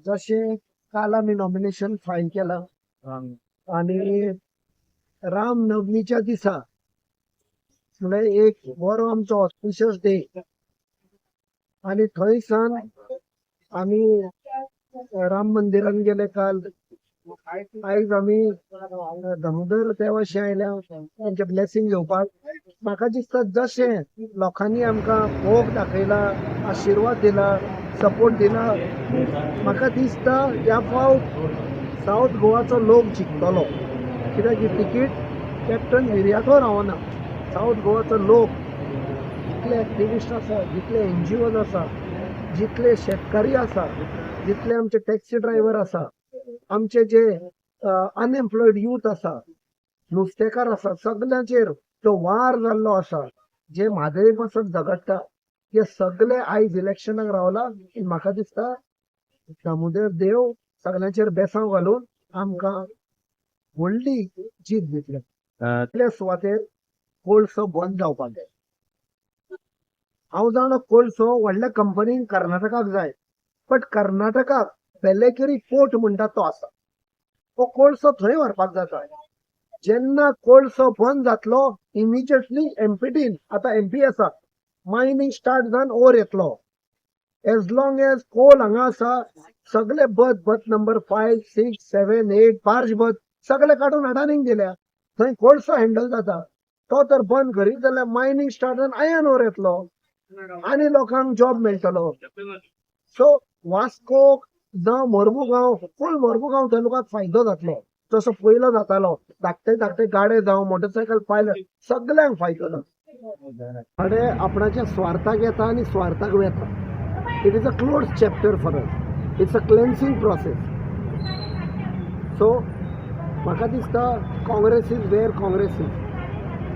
जशें काल आमी नॉमिनेशन फायल केलां आनी रामनवमीच्या दिसा, म्हळ्यार एक बरो आमचो ऑस्पिशियस डे, आनी थंय सावन आमी राम मंदिरान गेले काल. आयज आमी दामोदर देवाशी आयल्या तांचे ब्लेसिंग घेवपाक. म्हाका दिसता, जशें लोकांनी आमकां मोग दाखयला, आशिर्वाद दिला, सपोर्ट दिला, म्हाका दिसता ह्या फावट सावथ गोवाचो लोक जिखतलो, कित्याक ही तिकीट कॅप्टन विरियातो रावना. सावथ गोवाचो लोक जितले एक्टिविस्ट आसा, जितले एनजीओज आसा, जितले शेतकारी आसा, जितले आमचे टॅक्सी ड्रायव्हर आसा, आमचे जे अनएम्प्लॉयड यूथ आसा, नुस्तेकार आसा, सगल्यांचेर जो वार जाल्लो आसा, जे म्हादय पासत झगडटा, ते सगळे आयज इलेक्शनाक रावला. म्हाका दिसता दामोदर देव सगल्यांचेर बेसांव घालून आमकां व्हडली जीत दितले. आपल्या सुवातेर कोळसो बंद जावपाक जाय. हांव जाणा, कोळसो व्हडल्या कंपनीन कर्नाटकाक जाय, बट कर्नाटकाक बेलेकेरी पोर्ट म्हणटा तो आसा. हो कोळसो थंय व्हरपाक जाता. जेन्ना कोळसो बंद जातलो, इमिजिएटली एमपीटीन, आतां एमपी आसा, मायनींग स्टार्ट जावन ओर येतलो. एज लॉंग एज कोल हांगा आसा, सगळे berth, berth number 5, 6, 7, 8, barge berth सगळे काडून अडानीक दिल्या. थंय कोळसो हँडल जाता. तो तर बंद करीत जाल्यार मायनींग स्टार्ट जावन आयर्न ओर येतलो आनी लोकांक जॉब मेळटलो. सो वास्को जावं मोरमुगांव, फूल मोरमुगांव तालुक्याक फायदो जातलो, जसो पयलो जातालो. धाकटे धाकटे गाडे जावं मोटरसायकल पायलट, सगल्यांक फायदो जाता. गाडे आपणाच्या स्वार्थाक येता आनी स्वार्थाक वेता. It is a close chapter for us. It's a cleansing process. So म्हाका दिसता, Congress is where Congress is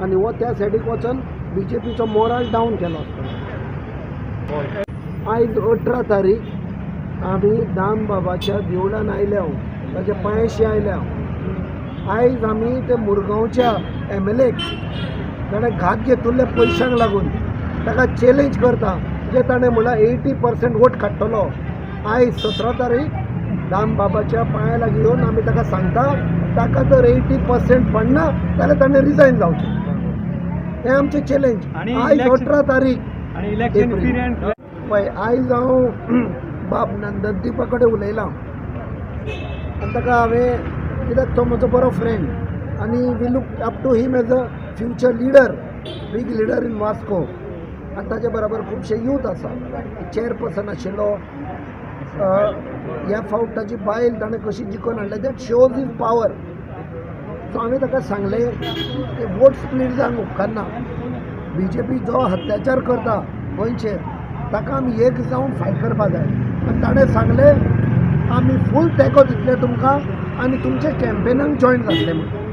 आनी हो त्या सायडीक वचून बीजेपीचो मोराल डावन केलो आसतलो. आयज 18 तारीख, आमी दाम बाबाच्या देवळान आयल्या, ताच्या पांयशी आयल्या. आयज आमी ते मुरगांवच्या एमएलएक, ताणें घात घेतिल्ले पयशांक लागून, ताका चॅलेंज करता, जे ताणें म्हणलां 80% वोट काडटलो. आयज 17 तारीख दाम बाबाच्या पांया लागीं येवन आमी ताका सांगता, ताका जर 80% पडना जाल्यार ताणें रिजायन जावचें. हें आमचें चॅलेंज. आनी आयज 18 तारीख आनी इलेक्शन एप्रील. पिरियड. पळय, आयज हांव बाब नंदनदीपा कडेन उलयलां आनी ताका हांवें, कित्याक तो म्हजो बरो फ्रेंड आनी we look up to him as a future leader, big leader in Vasco, आनी ताचे बराबर खुबशे यूथ आसा. चेअरपर्सन आशिल्लो. ह्या फावट ताची बायल ताणें कशी जिखोवन हाडल्या, that shows his power. So हांवें ताका सांगलें की वोट स्प्लीट जावंक उपकारना. बीजेपी जो अत्याचार करता गोंयचेर, ताका आमी एक जावन फायट करपा जाय. आनी ताणें सांगलें, आमी फूल तेंको दितले तुमकां आनी तुमच्या कॅम्पेनाक जॉयन जातले म्हणून.